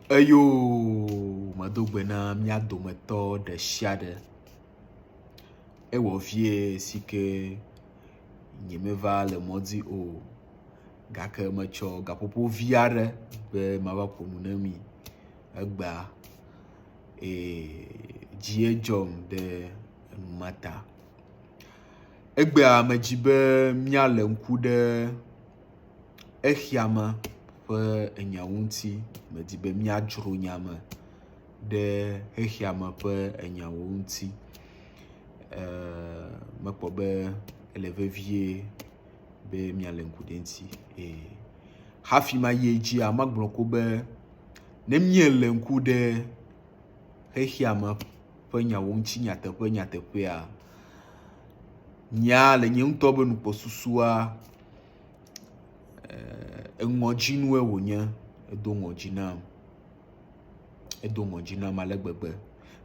Eyoo medo gbe na mía dometɔ ɖe sia ɖe. Ewɔ vie si ke nyemeva le mɔ dzi o gake metsɔ gaƒoƒo vi aɖe be mava ƒo nu ne mi egbea eye dzie dzɔm ɖe enu ma ta. Egbea medzi be míalé ŋku ɖe exia me ƒe enyawo ŋuti. Medi be míadzro nya me ɖe xexea me ƒe enyawo ŋuti. Eee mekpɔ be ele vevie be míalé ŋku ɖe eŋuti eye hafi mayi edzia, magblɔ ko be ne míele ŋku ɖe xexea me ƒe nyawo ŋuti nyateƒe nyateƒea, nyea le nye ŋutɔ be nukpɔsusua eŋɔdzinue wònye. Edo ŋɔdzi nam. Edo ŋɔdzi nam ale gbegbe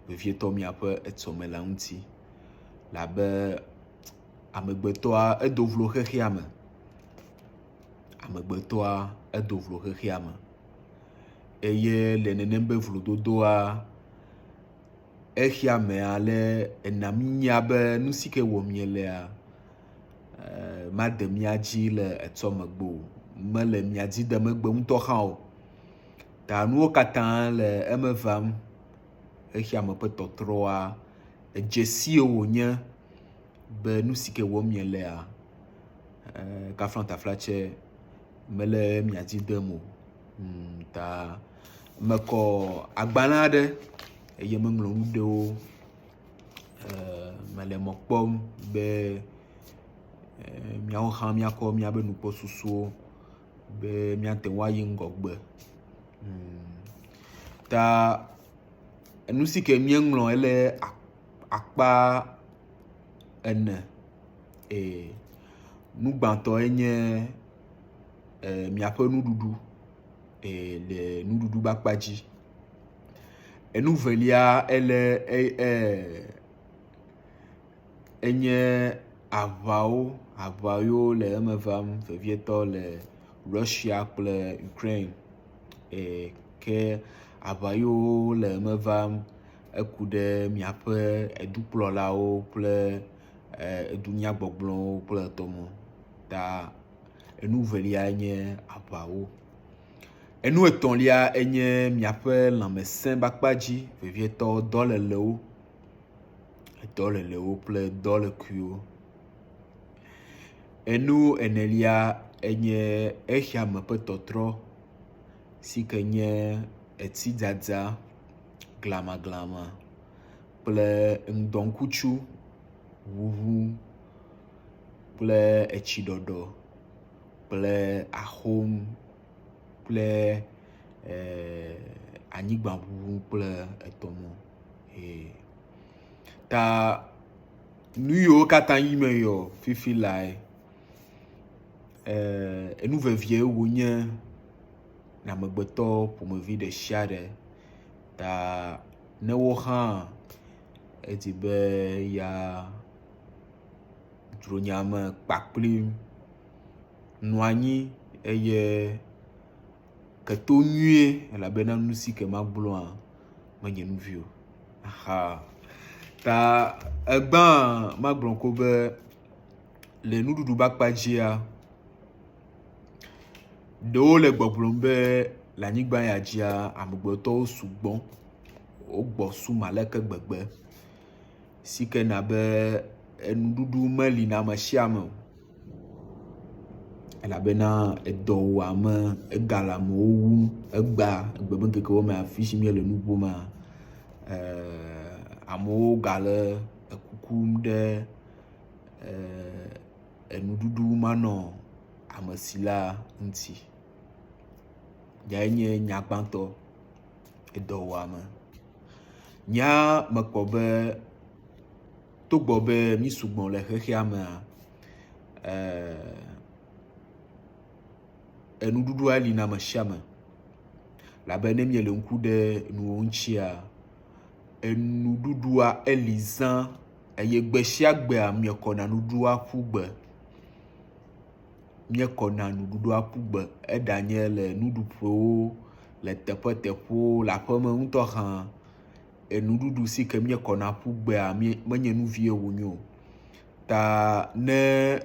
vevietɔ miaƒe etsɔme la ŋuti labe amegbetɔa edo vlo xexea me. Amegbetɔa edo vlo xexea me eye le nenem be vlododoa exea me ale ena mínya be nu si ke wɔm míelea made mía dzi le etsɔ megbe o. Mele mía dzi dem egbe ŋutɔ hã o. Ta nuwo katã le eme vam. Xexea me ƒe tɔtrɔa edzesie wònye be nu si ke wɔm mielea kaflataflatse mele mia dzi dem o. Ta mekɔ agbalẽ aɖe eye meŋlɔ nu ɖewo mele mɔ kpɔm be míawo hã míakɔ míaƒe nukpɔsusuwo be míate ŋu ayi ŋgɔgbe. Ta enu si ke míeŋlɔ ele akpa ene eye nu gbãtɔe nye miaƒe nuɖuɖu le nuɖuɖu ƒe akpa dzi. Enu velia ele enye aŋawo, aŋa yiwo le eme vam vevietɔ le Russia kple Ukraine ke aŋa yiwo le eme vam eku ɖe miaƒe edukplɔlawo kple edunyagbɔgblɔwo kple etɔwo ta enu velia nye aŋawo. Enu etɔ̃lia enye miaƒe lãmesẽ ƒe akpa dzi vevietɔ dɔlelewo, dɔlelewo kple dɔlekuiwo. Enu enelia enye exiame ƒe tɔtrɔ si ke nye etsidzadza glamaglama kple ŋdɔkutsu ŋuŋu kple etsiɖɔɖɔ kple ahom kple anyigbaŋuŋu kple etɔmɔ. Ta nu yiwo katã yi meyɔ fifi lae enu vevie wonye na amegbetɔ ƒomevi ɖe sia ɖe. Ta ne wo hã edi be ya dzro nya me kpakpli nɔ anyi eye ke to nyuie elabena nu si ke magblɔa menye nu vi o. Aha ta egbã magblɔ ko be le nuɖuɖu ƒe akpa dzia, ɖewo le gbɔgblɔm be le anyigba ya dzia amegbetɔwo sugbɔ wogbɔ sum aleke gbegbe si ke na be enuɖuɖu meli na ame sia ame o. Elabena edɔwɔame ega le amewo wum egbea egbe be ŋkekewo me afi si míele nu ƒom amewo gale ekukum ɖe enuɖuɖu manɔ ame si la ŋuti. Yae nye nya gbãtɔ edɔwɔame. Nyea mekpɔ be togbɔ be mí sugbɔ le xexea mea, enuɖuɖua li na ame sia ame. Labe ne míele ŋku ɖe nuwo ŋutia, enuɖuɖua eli zã eye gbe sia gbea míekɔna nuɖuɖua ƒu gbe. Míekɔna nuɖuɖua ƒu gbe eɖanye le nuɖuƒewo. Le teƒeteƒewo, le aƒeme ŋutɔ hã, enuɖuɖu si ke míekɔna ƒu gbea menye nu vie wònye o. Ta ne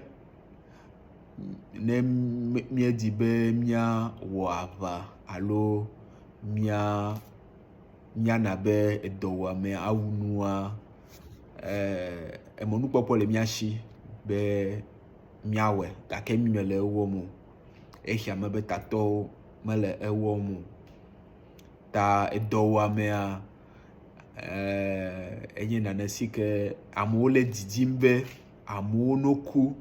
ne míedi be míawɔ aŋa alo mía míana be edɔwɔame awu nua, ee emɔnukpɔkpɔ le mía si be míawɔe gake mí mele ewɔm o. Exia me be tatɔwo mele ewɔm o. Ta edɔwɔamea ee enye nane si ke amewo le didim be amewo noku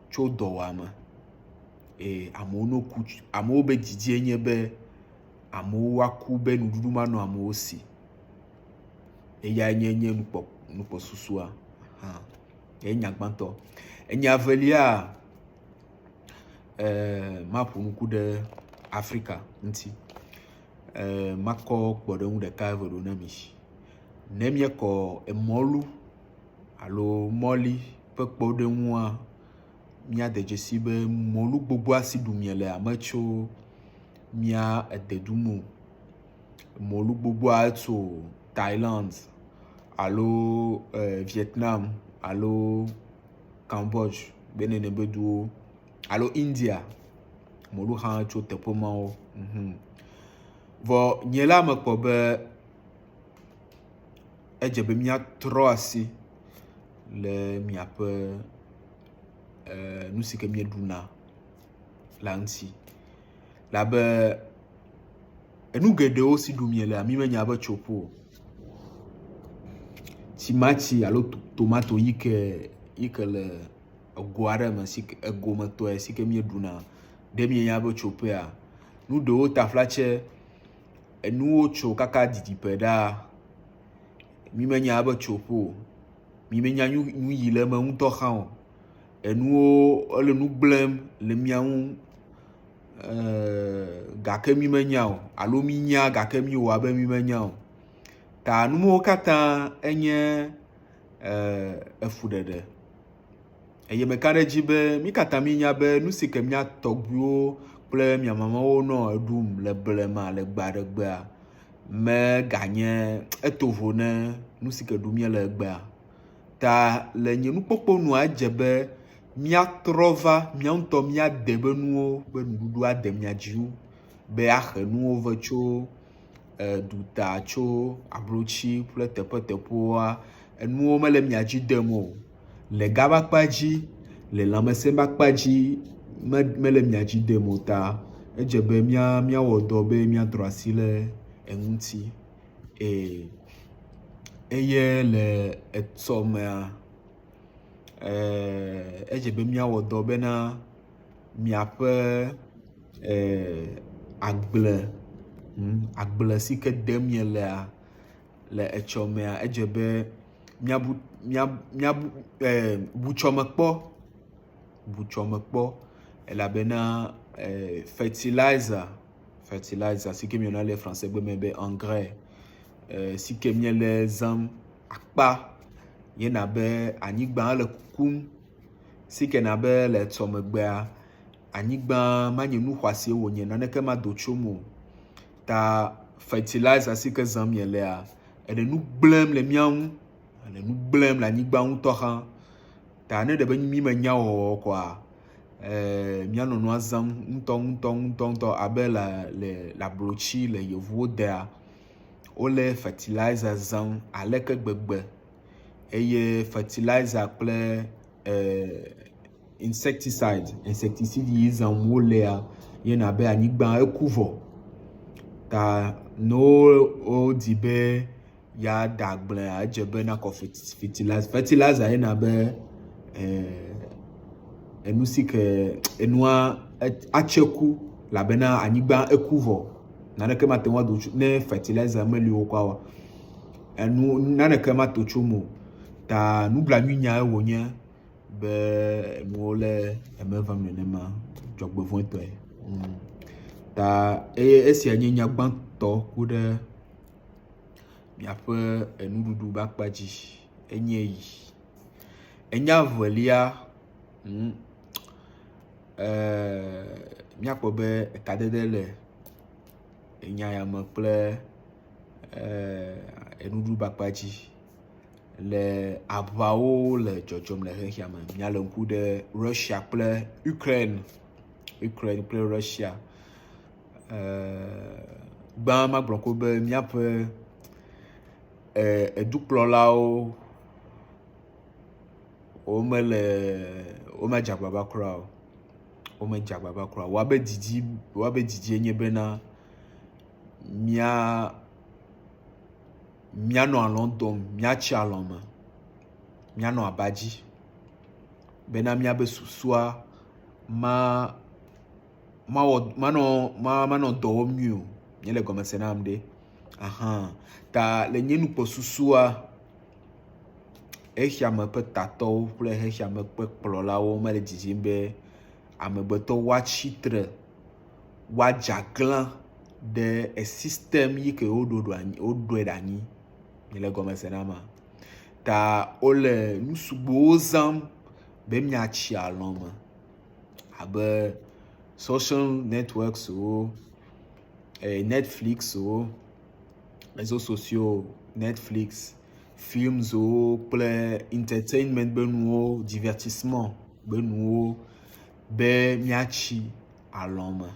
tso dɔwɔame eye amewo noku amewo be didie nye be amewo woaku be nuɖuɖu manɔ amewo si. Eyae nye nye nukpɔ nukpɔsusua hã. Ye nya gbãtɔ. Enya evelia e maƒo nu ku ɖe Afrika ŋuti. E makɔ kpɔɖeŋu ɖeka eve ɖo na mi. Ne míekɔ emɔlu alo mɔli ƒe kpɔɖeŋua, míade dzesi be mɔlu gbogbo si ɖum míelea metso mía ededu me o. Mɔlu gbogbo tso Thailand alo e Vietnam alo Cambodge be nene be duwo alo India. Mɔlu hã tso teƒe mawo. Mhm. Vɔ nye la mekpɔ be edze be míatrɔ asi le miaƒe e nu si ke míeɖuna la ŋuti. Labe enu geɖewo si ɖum míelea, mí menya be tsoƒe o. Timati alo tomato yi ke yi ke le ego aɖe me si ke egometɔe si ke míeɖuna ɖe míenya be tsoƒea. Nu ɖewo taflatse enuwo tso kaka didiƒe ɖaa mí menya be tsoƒe o. Mí menya nu nu yi le eme ŋutɔ hã o. Enuwo ele nu gblẽm le mía ŋu e gake mí menya o alo mínya gake míewɔ abe mí menya o. Ta numawo katã enye e efuɖeɖe eye meka ɖe edzi be mí katã míenya be nu si ke mía tɔgbuiwo kple mía mamawo nɔ eɖum le blema le gbe aɖe gbea meganye eto vo ne nu si ke ɖum míele egbea. Ta le nye nukpɔkpɔ nua edze be míatrɔ va mía ŋutɔ míade be nuwo be nuɖuɖu ade mía dzi wu be ahe nuwo ve tso eduta tso ablotsi kple teƒeteƒewoa enuwo mele mía dzi dem o. Le ga ƒe akpa dzi, le lãmesẽ ƒe akpa dzi me mele mía dzi dem o ta edze be mía míawɔ dɔ be míatrɔ asi le eŋuti eye eye le etsɔmea e edze be míawɔ dɔ bena miaƒe e agble agble si ke dem mielea le etsɔmea edze be míabu mía míabu e butsɔme kpɔ butsɔme kpɔ elabena e fertilizer fertilizer si ke míeyɔna le fransegbe me be engrais e si ke míele zãm akpa yena be anyigba le kukum si ke na be le etsɔmegbea anyigba manye nu xɔasie wònye naneke mado tso eme o. Ta fertilizer si ke zãm mielea ele nu gblẽm le mía ŋu ele nu gblẽm le anyigba ŋutɔ hã. Ta ne ɖe be mí menya wɔwɔ koa e míanɔ nua zãm ŋutɔ ŋutɔ ŋutɔ abe le le le ablotsi le yevuwo dea wole fertilizer zãm aleke gbegbe eye fertilizer kple e insecticide insecticide yi zãm wolea ye na be anyigba eku vɔ. Ta ne wo wodi be yeade agblea edze be nakɔ fertilizer. Fertilizer ye na be e enu si ke enua atse ku elabena anyigba eku vɔ. Naneke mate ŋu ado tso ne fertilizer meli o kɔa enu naneke mato tso eme o. Ta nublanuinyae wònye be enuwo le eme vam nenema dzɔgbevɔ̃etɔe. Mm. Ta eye esia nye nya gbãtɔ ku ɖe miaƒe enuɖuɖu ƒe akpa dzi enye yi. Enya evelia mm, e míakpɔ be ekadede le enya ya me kple enuɖuɖu be akpa dzi. Le aʋawo le dzɔdzɔm le xexea me. Míalé ŋku ɖe Russia kple Ukraine, Ukraine kple Russia. Gbã magblɔ ko be míaƒe edukplɔlawo womele womedze agbagba kura o. Womedze agbagba kura o. Woabe didi woabe didie nye bena mía míanɔ alɔ dɔm, míatsi alɔ me, míanɔ aba dzi bena míabe susua ma mawɔ manɔ manɔ dɔ wɔm nyuie o. Míele gɔme se nam ɖe. Ahan ta le nye nukpɔsusua xexea me ƒe tatɔwo kple xexea me ƒe kplɔlawo mele didim be amegbetɔ woatsi tre, woadze aglã ɖe esistem yi ke woɖo ɖo anyi woɖoe ɖe anyi. Miele gɔme se na ma? Ta wole nu sugbɔwo zam be miatsi alɔ me abe social networks wo, Netflix wo, réseaux sociaux, Netflix, films wo kple entertainment be nuwo, divertissement be nuwo be míatsi alɔ me.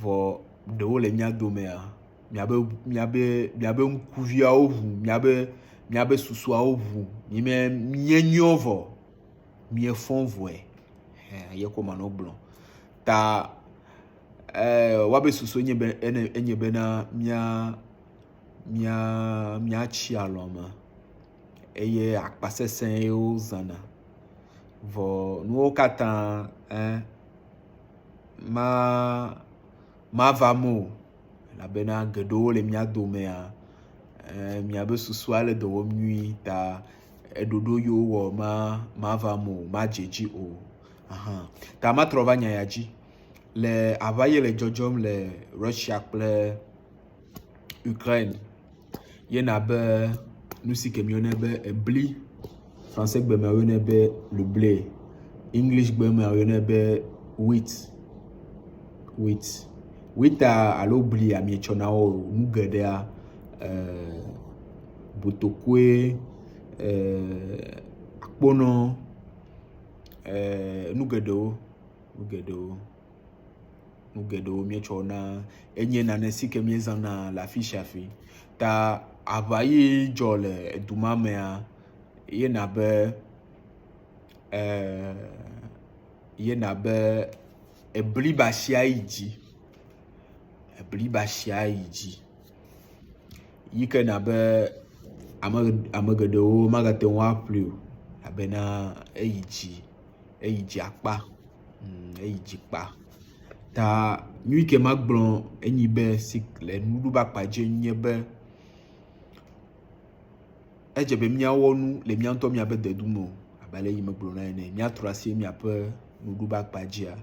Vɔ ɖewo le mía domea, miabe miabe miabe ŋkuviawo ŋu, miabe miabe susuawo ŋu. Mí míenyɔ vɔ, míefɔ vɔe. Hɛ ye ko manɔ gblɔ. Ta woabe susu enye be enye bena mía mía míatsi alɔ me eye akpasesẽ ye wozãna. Vɔ nuwo katã e ma mava eme o elabena geɖewo le mía domea e miabe susua le dɔ wɔm nyuie ta eɖoɖo yi wowɔ ma mava eme o, madze edzi o. Ahan ta matrɔ va nya ya dzi. Le aʋa ye le dzɔdzɔm le Russia kple Ukraine ye na be nu si ke míeyɔnɛ be ebli, Fransegbe me woyɔnɛ be le blé, English gbe me woyɔnɛ be wheat, wheat. Wheat-a alo blia míetsɔna wɔ nu geɖea, botokoe, akponɔ, nu geɖewo. Nu geɖewo, nu geɖewo míetsɔ na enye nane si ke míezãna le afi sia afi. Ta aʋa yi dzɔ le edu ma mea ye na be ye na be ebli be asia yi dzi. Ebli be asia yi dzi yi ke na be ame ame geɖewo magate ŋu aƒlee o elabena eyi dzi. Eyi dzi akpa, eyi dzi kpa. Ta nu yi ke magblɔ enyi be si le nuɖuɖu be akpa dzi enye be, edze be míawɔ nu le mía ŋutɔ míaƒe dedu me o abe ale yi megblɔ na ene. Míatrɔ asi míaƒe nuɖuɖu be akpa dzia.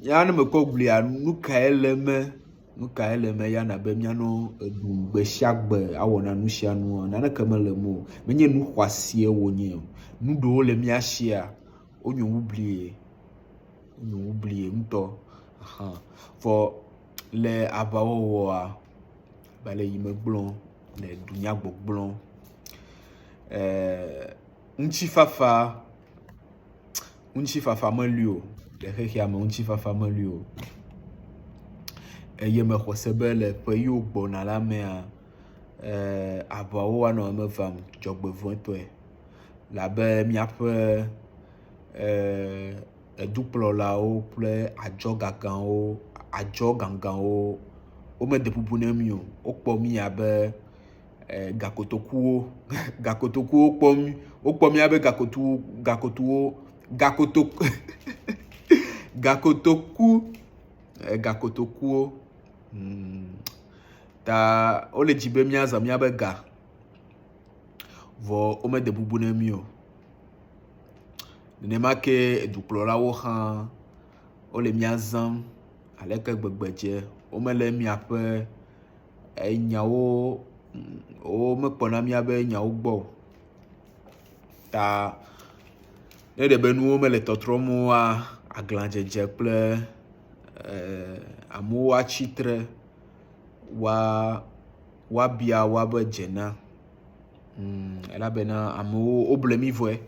Ya ne mekɔ glia, nu kae le eme? Nu kae le eme ya nabe míanɔ eɖum gbe sia gbe awɔ na nu sia nua? Naneke mele eme o. Menye nu xɔasie wonye o. Nu ɖewo le mía sia, wonyo wu blie. Wonyo wu blie ŋutɔ. Ahan. Vɔ le aʋawɔwɔa, abe ale yi megblɔ le dunyagbɔgblɔ, ŋutifafa Ŋutifafa meli o le xexea me, ŋutifafa meli o. Eye mexɔ se be le ƒe yiwo gbɔna la mea, aʋawo anɔ eme vam dzɔgbevɔ̃etɔe labe míaƒe edukplɔlawo kple adzɔgagãwo, adzɔgagãwo womede bubu na mí o. Wokpɔ mí abe gakotokuwo gakotokuwo kpɔm wokpɔ míabe gakotu gakotuwo gakoto gakotoku gakotokuwo ta wole dzi be míazã míabe ga vɔ womede bubu na mí o. Nenema ke dukplɔlawo hã wole mía zãm aleke gbegbe dze womele míaƒe enyawo womekpɔna míaƒe nyawo gbɔ o. Ta ne ɖe be nuwo mele tɔtrɔm oa, aglãdzedze kple e. Amewo atsitre woa woabia woabe dzena elabena amewo woble mi vɔe.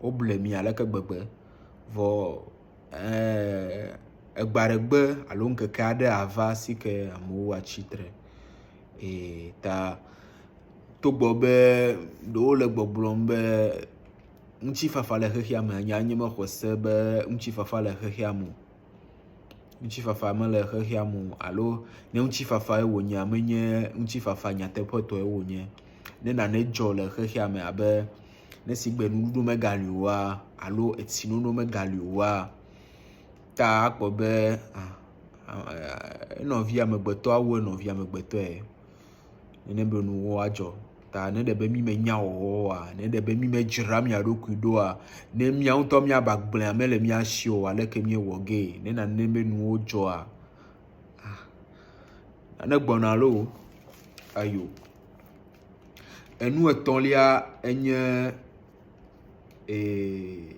Woble mi aleke gbegbe vɔ eee egbe aɖe gbe alo ŋkeke aɖe ava si ke amewo atsitre eye ta togbɔ be ɖewo le gbɔgblɔm be ŋutifafa le xexea me nye nye mexɔ se be ŋutifafa le xexea me o. Ŋutifafa mele xexea me o alo ne ŋutifafae wònyea menye ŋutifafa nyateƒetɔe wònye. Ne nane dzɔ le xexea me abe ne si gbe nuɖuɖu megali oa alo etsinono megali oa, ta akpɔ be enɔvi amegbetɔ awu enɔvi amegbetɔe. Nene be nuwo adzɔ. Ta ne ɖe be mi menya wɔwɔ oa, ne ɖe be mi medzra mia ɖokui ɖoa, ne mia ŋutɔ miaba agblea mele mia si o, aleke miewɔ gee? Ne nane be nuwo dzɔa, ah, nane gbɔna loo, ayo. Enu etɔ̃lia enye ee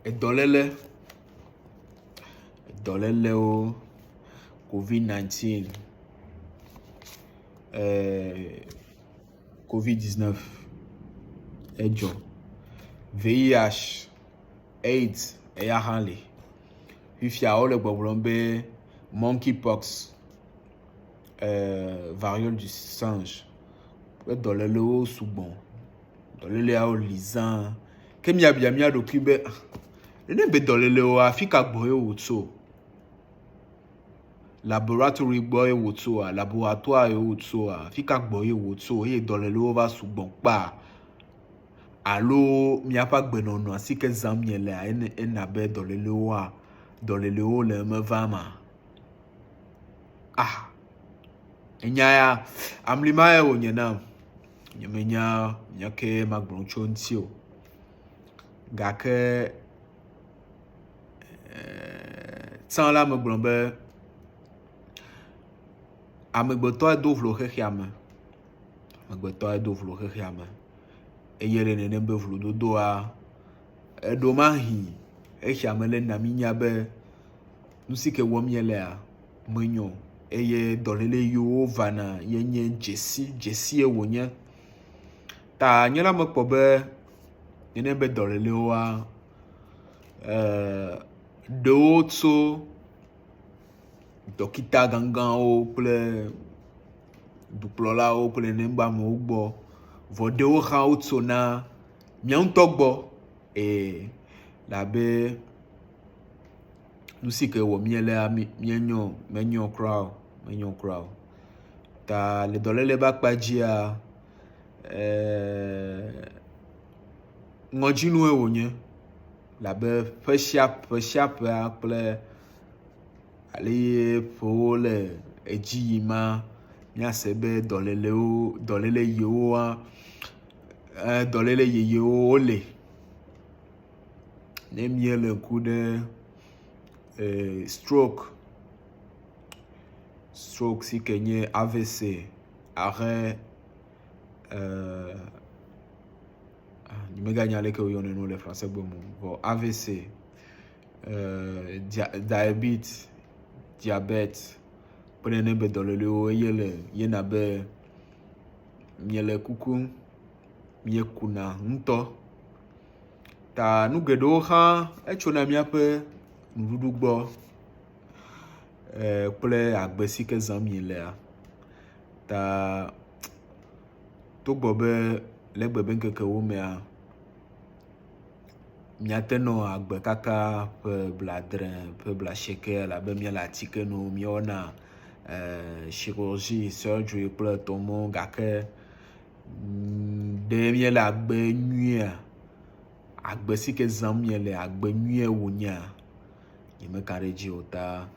edɔléle. Dɔlélewo, Covid 19, ee Covid 19 edzɔ. VIH, AIDS eya hã li. Fifia wole gbɔgblɔm be monkey pox, ee variole du singe ƒe dɔlélewo sugbɔ. Dɔléleawo li zã. Ke míabia mía ɖokui be nene be dɔlélewoa afi ka gbɔe wotso? Laboratory gbɔe wotsoa? Laboratoire ye wotsoa? Afi ka gbɔe wotso eye dɔlélewo va sugbɔ kpaa? Alo míaƒe agbenɔnɔ si ke zãm míelea ena be dɔlélewoa dɔlélewo le eme vam ma? Ah, enya ya amlimae wònye nam. Nyemenya nya ke magblɔ tso eŋuti o. Gake tsã la megblɔ be amegbetɔe do vlo xexea me. Amegbetɔe do vlo xexea me eye le nenem be vlododoa eɖomahi xexea me le na mínya be nu si ke wɔm míelea menyo o eye dɔléle yiwo vana ye nye dzesi dzesie wònye. Ta nye la mekpɔ be nenem be dɔlélewoa ɖewo tso dɔkita gãgãwo kple dukplɔlawo kple nenem be amewo gbɔ vɔ ɖewo hã wotsona mía ŋutɔ gbɔ ee labe nu si ke wɔm míelea míenyo menyo kura o menyo kura o. Ta le dɔléle ƒe akpa dzia eee ŋɔdzinue wònye labe ƒe sia ƒe sia ƒea kple ale ye ƒewo le edzi yima míase be dɔlélewo dɔléle yewoa dɔléle yeyewo wole. Ne míele ŋku ɖe stroke stroke si ke nye AVC arrêt nyemeganya aleke woyɔnɛ no le fransegbe me o vɔ AVC diabete diabete kple nene be dɔlélewo eye le yena be miele kukum miekuna ŋutɔ. Ta nu geɖewo hã etsona míaƒe nuɖuɖu gbɔ kple agbe si ke zãm míelea. Ta togbɔ be le egbe be ŋkekewo mea, míate nɔ agbe kaka ƒe blaadre, ƒe blaasieke elabe míele atike nom, míewɔna chirurgie, surgery kple etɔ mɔwo gake Ɖe míele agbe nyuia? Agbe si ke zãm míele, agbe nyuie wònyea? Nyemeka ɖe edzi o ta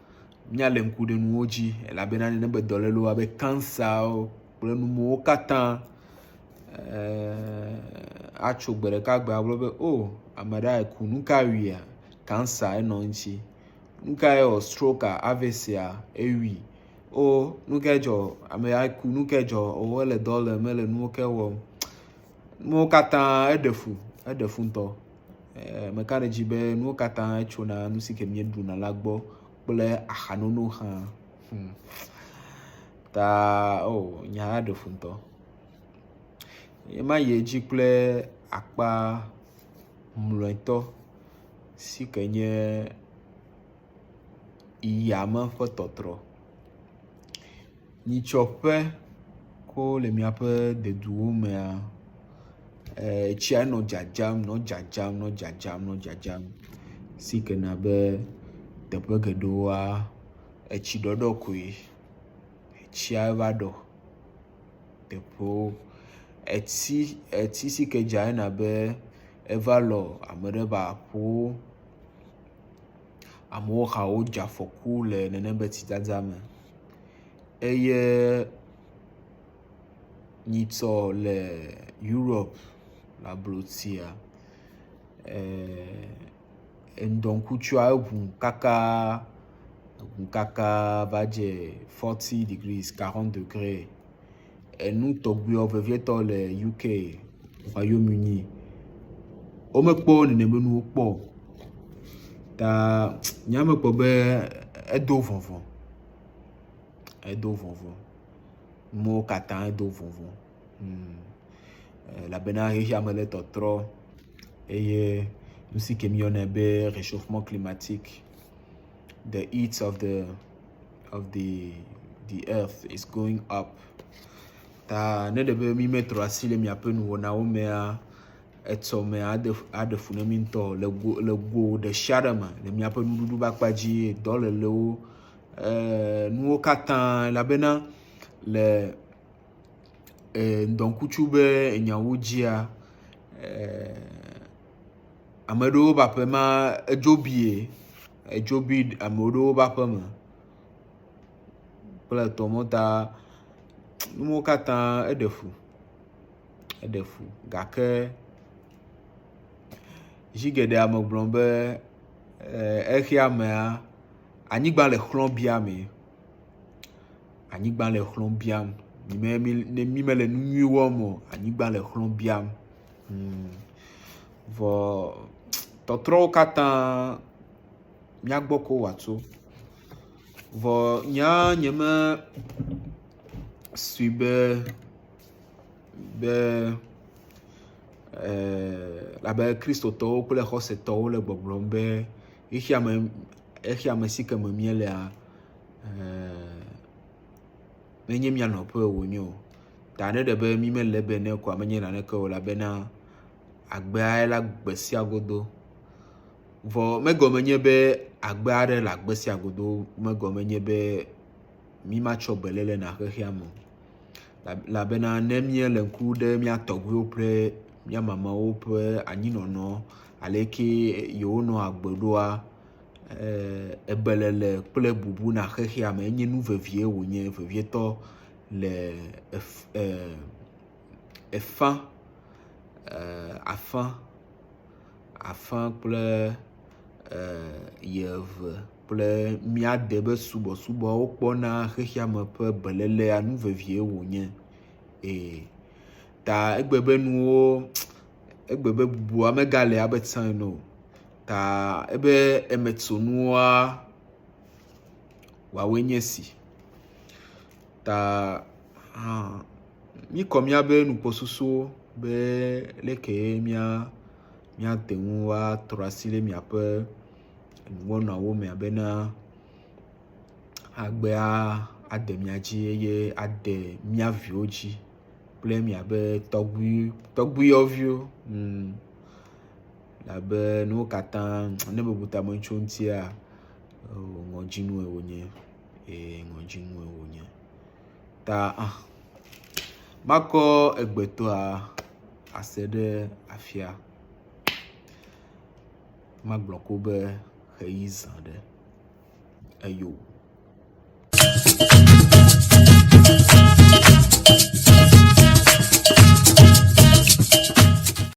míalé ŋku ɖe nuwo dzi elabena nenema be dɔlélewo abe kansawo kple nu mawo katã atso gbe ɖeka gbe agblɔ be o ame ɖe ku, nu ka wuia? Kansa enɔ eŋuti. Nu kae wɔ strokea, AVC-a ewui. O nu kae dzɔ? Ame ya ku, nu kae dzɔ? O ele dɔ lém, ele nuwo ke wɔm. Nuwo katã eɖe fu, eɖe fu ŋutɔ. Meka ɖe edzi be nuwo katã etsona nu si ke míeɖuna la gbɔ. kple ahanono hã. Hmm. Ta o nya la ɖe fu ŋutɔ. Ye mayi edzi kple akpa mlɔetɔ si ke nye yame ƒe tɔtrɔ. Nyitsɔ ƒe ko le miaƒe deduwo mea, etsia nɔ dzadzam, nɔ dzadzam, nɔ dzadzam, nɔ dzadzam si ke na be teƒe geɖewoa, etsi ɖɔɖɔ koe. Etsia va ɖɔ teƒewo. Etsi etsi si ke dza ena be eva lɔ ame ɖe be aƒewo. Amewo hã wodze afɔku le nenem be tsidzadza me eye nyitsɔ le Europe le ablotsia eee ŋdɔkutsua eŋu kaka eŋu kaka va dze 40 degrees 40 degre. Enu tɔgbuiwo vevietɔ le UK, Royaume-Uni womekpɔ nenema nuwo kpɔ o. Ta nye mekpɔ be edo vɔvɔ, edo vɔvɔ. Nuwo katã edo vɔvɔ. Hmm. Elabena xexea me le tɔtrɔ eye nu si ke míeyɔnɛ be réchauffement climatique, the heat of the of the the earth is going up. Ta ne ɖe be mímetrɔ asi le miaƒe nuwɔnawo mea, etsɔme aɖe aɖe fu na mí ŋutɔ le go le go ɖe sia ɖe me le míaƒe nuɖuɖu ƒe akpa dzi, dɔlelewo, e nuwo katã elabena le e ŋdɔkutsu be enyawo dzia e ame ɖewo ƒe aƒe ma edzo bie edzo bi ame ɖewo ƒe aƒe me kple etɔ mɔ ta nuwo katã eɖe fu eɖe fu gake zi geɖe ame gblɔ be exea mea anyigba le xlɔ biamee. Anyigba le xlɔ biam. Ne mi mele nu nyui wɔm o, anyigba le xlɔ biam. Hmm. Vɔ tɔtrɔwo katã mía gbɔ ko wòatso. Vɔ nyea nye me sui be be eh, abe Kristotɔwo kple xɔsetɔwo le gbɔgblɔm be xexea me xexea me si ke me míelea eh, menye mía nɔƒe wònye o. Ta ne ɖe be mí mele be ne koa menye naneke o elabena agbea la gbe sia godo. Vɔ megɔme nye be agbe aɖe le agbe sia godo megɔme nye be mí matsɔ beléle na xexea me o. Elabena ne míele ŋku ɖe mía tɔgbuiwo kple mía mamawo ƒe anyinɔnɔ aleke yewonɔ agbe ɖoa, eh, ebelele kple bubu na xexea me enye nu vevie wònye vevietɔ le ef, eh, efa, eh, afã, afã kple eh, yeve kple mía de be subɔsubɔ wokpɔna xexea me ƒe belelea nu vevie wònye. Ee, ta egbe be nuwo egbe be bubua megale abe tsã ene o. Ta ebe emetsonuwoa woawoe nye si. Ta hã míkɔ míabe nukpɔsusuwo be leke mía míate ŋu atrɔ asi ɖe miaƒe nuwɔnawo me bena agbea ade mía dzi eye ade mía viwo dzi kple miabe tɔgbui tɔgbuiyɔviwo. Hmm. Elabe nuwo katã ne mebu tame tso eŋutia, ŋɔdzinue wònye eye ŋɔdzinue wònye. Ta ah, makɔ egbetɔa ase ɖe afia. Magblɔ ko be xeyi zã ɖe. Eyo.